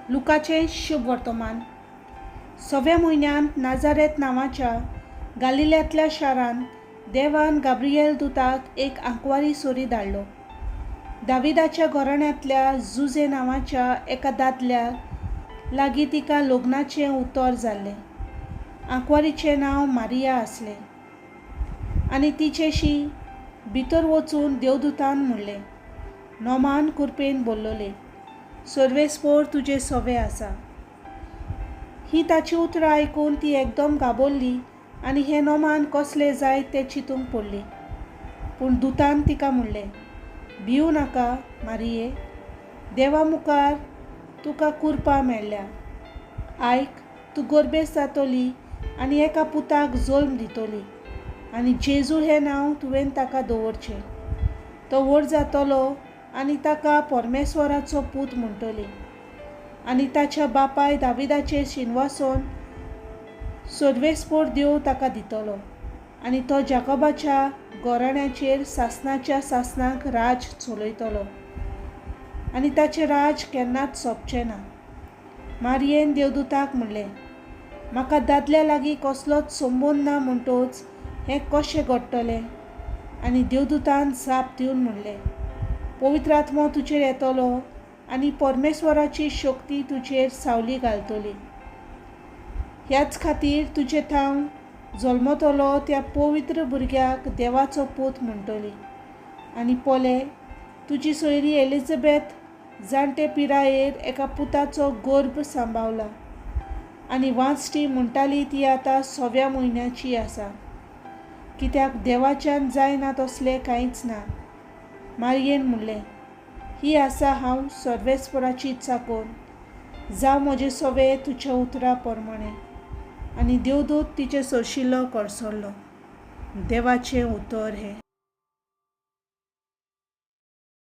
लुकाचें शुभ वर्तमान. सव्या म्हयन्यांत नाजारेत नांवाच्या गालिल्यांतल्या शारांत देवान गाब्रिएल दुताक एक आंकवारी सोरी धाडलो. दाविदाच्या घराण्यांतल्या जुजे नांवाच्या एका दादल्या लागीं तिका लग्नाचें उतर जाल्लें. आंकवारीचें नांव मारिया आसलें. आनी तिचेशी भितर वचून देवदुतान म्हणलें, नोमान कुरपेन बोल्लोले, सर्वेस्पोर तुजे सवे आसा. हीं ताचीं उतरां आयकून ती एकदम घाबरली आनी हें नोमान कसलें जायत तें चिंतूंक पडली. पूण दुतान तिका म्हणलें, भिवू नाका मारिये, देवा मुखार तुका कुरपा मेळ्ळ्या. आयक, तूं गर्भेस्त जातली आनी एका पुताक जल्म दितली आनी जेजू हें नांव तुवें ताका दवरचें. तो व्हड जातलो आनी ताका परमेश्वराचो पूत म्हणटली आनी ताच्या बापाय दाविदाचें शिनवासन सर्वेस्पोर देव ताका दितलो आनी तो जाकोबाच्या घराण्याचेर सासणाच्या सासणाक राज चलयतलो आनी ताचें राज केन्नाच सोंपचें ना. मारियेन देवदुताक म्हणलें, म्हाका दादल्या लागीं कसलोच संबंद ना म्हणटच हें कशें घडटलें? आनी देवदुतान जाप दिवन म्हणलें, पवित्र आत्मो तुजेर येतलो आनी परमेश्वराची शक्ती तुजेर सावली घालतली. ह्याच खातीर तुजे थावन जल्मतलो त्या पवित्र भुरग्याक देवाचो पूत म्हणटली. आनी पळय, तुजी सोयरी एलिझाबेथ जाणटे पिरायेर एका पुताचो गर्भ सांबावला आनी वांचटी म्हणटाली ती आतां सव्या म्हयन्याची आसा. कित्याक देवाच्यान जायना तसलें कांयच ना. मारियेन म्हणलें, ही आसा हांव सर्वेस्पराची चाकोर, जावं म्हजें सवे तुज्या उतरा प्रमाणें. आनी देवदूत तिचे सोशिल्लो कोरसल्लो. देवाचें उतर हें.